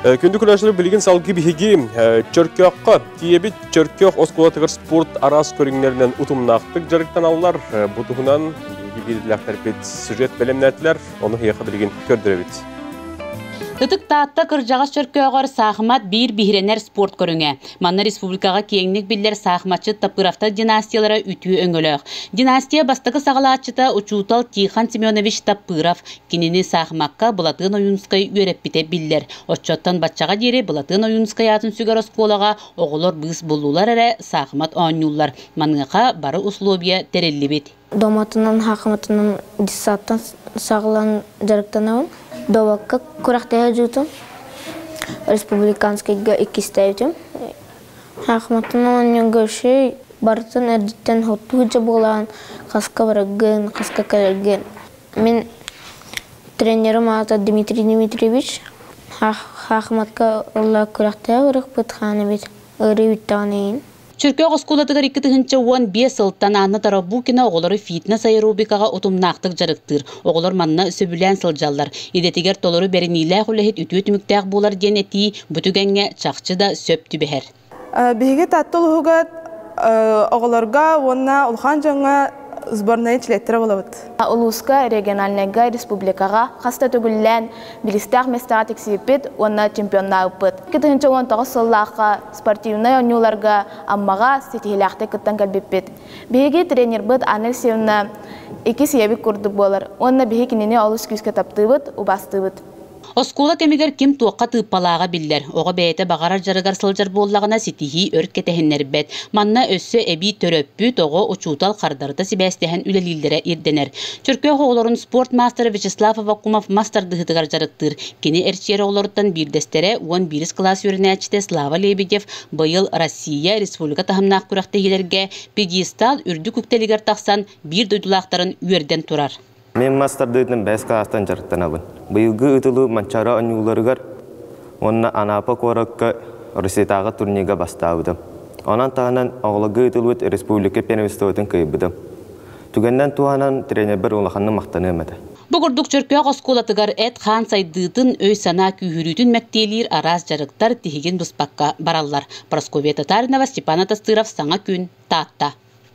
Күндү көрөөччүлэр, билигин салгыы биһиги Чөркөөххө тиийэбит. Чөркөөх оскуолатыгар спорт араас көрүҥнэринэн утумнаахтык дьарыктаналлар. Бу туһунан биһиги биирдиилээхтэрбит сюжет бэлэмнээтилэр. Ону эһиэхэ билигин көрдөрөбүт. Ытык Таатта кырдьаҕас Чөркөөҕөр саахымат биир биһирэнэр спорт көрүҥэ. Манна республикаҕа киэҥник биллэр саахыматчыт Тапыровтар династиялара үтүө өҥөлөөх. Династия бастакы саҕалааччыта учуутал Тихон Семенович Таппыров. Кинини саахымакка Былатыан Ойуунскай үөрэппитэ биллэр. Оччоттон баччаҕа диэри Былатыан Ойуунскай аатын сүгэр оскуолаҕа оҕолор быыс буллулар эрэ саахымат оонньууллар. Маныаха бары условия тэриллибит. Доматынан, хаахыматынан детсадтан саҕалаан дьарыктанабын. Дуобакка күрэхтэһэ дьуутум. Республиканскайга иккистээбитим. Хаахыматынан оонньуурга үчүгэй, барытын эрдэттэн хоттуу дьабыылаан, хаска бараргын, хаска кэлэргин. Мин тренерим аата Дмитрий Дмитриевич. Хаахыматка ылла күрэхтэһэ барыахпыт хаан эбит. Ыарыы бүттэҕин иһин. Чөркөөх оскуолатыгар 2015 сылтан Анна Тарабукина оҕолору фитнес-аэробикаҕа утумнаахтык дьарыктыыр. Оҕолор манна сөбүлээн сылдьаллар. Идэтигэр толору бэриниилээх үлэһит үтүө түмүктээх буолар диэн этии бу түгэҥҥэ чахчы да сөп түбэһэр. Биһиги Таатта улууһугар оҕолорго уонна улахан дьоҥҥо сборнай чилиэттэрэ буолабыт. Улууска, региональнайга, республикаҕа хас да төгүллээн билистээх миэстэҕэ тиксибиппит уонна чемпионнаабыппыт. 2019 сыллаахха спортивнай оонньууларга Аммаҕа ситиһиилээхтик кыттан кэлбиппит. Биһиги тренербыт Анна Алексеевна иккис ийэбит курдук буолар уонна биһи кинини олус күүскэ таптыыбыт, убаастыыбыт. Оскуола кэмигэр ким туохха тыыппалааҕа биллэр. Оҕо бэйэтэ баҕарар дьарыгар сылдьар буоллаҕына ситиһии өр кэтэһиннэрбэт. Манна өссө эбии төрөппүт, оҕо, учуутал хардарыта сибээстэһэн үлэлииллэрэ ирдэнэр. Чөркөөх оҕолорун спорт маастара Вячеслав Аввакумов мас тардыһыытыгар дьарыктыыр. Кини эрчийэр оҕолоруттан биирдэстэрэ 11 кылаас үөрэнээччитэ Слава Лебедев быйыл Россия, республика таһымнаах күрэхтэһиилэргэ пьедестал үрдүк үктэлигэр тахсан биир дойдулаахтарын үөрдэн турар. Мин мас тардыытын бэс кылаастан дьарыктанабын. Быйылгы ыытылыы Манчаары оонньууларыгар уонна Анапа куоракка Россиятааҕы турнирга бастаабытым. Онон таһынан оҕолорго ыытыллыбыт республика первенствотын кыайбытым. Түгэнинэн туһанан тренербэр улаханнык махтаныам этэ. Бу курдук Чөркөөх оскуолатыгар эт-хаан сайдыытын, өй-санаа күүһүрүүтүн мэктиэлиир араас дьарыктар тиһигин быспакка бараллар. Прасковья Татаринова, Степан Атастыров, Саҥа күн, Таатта.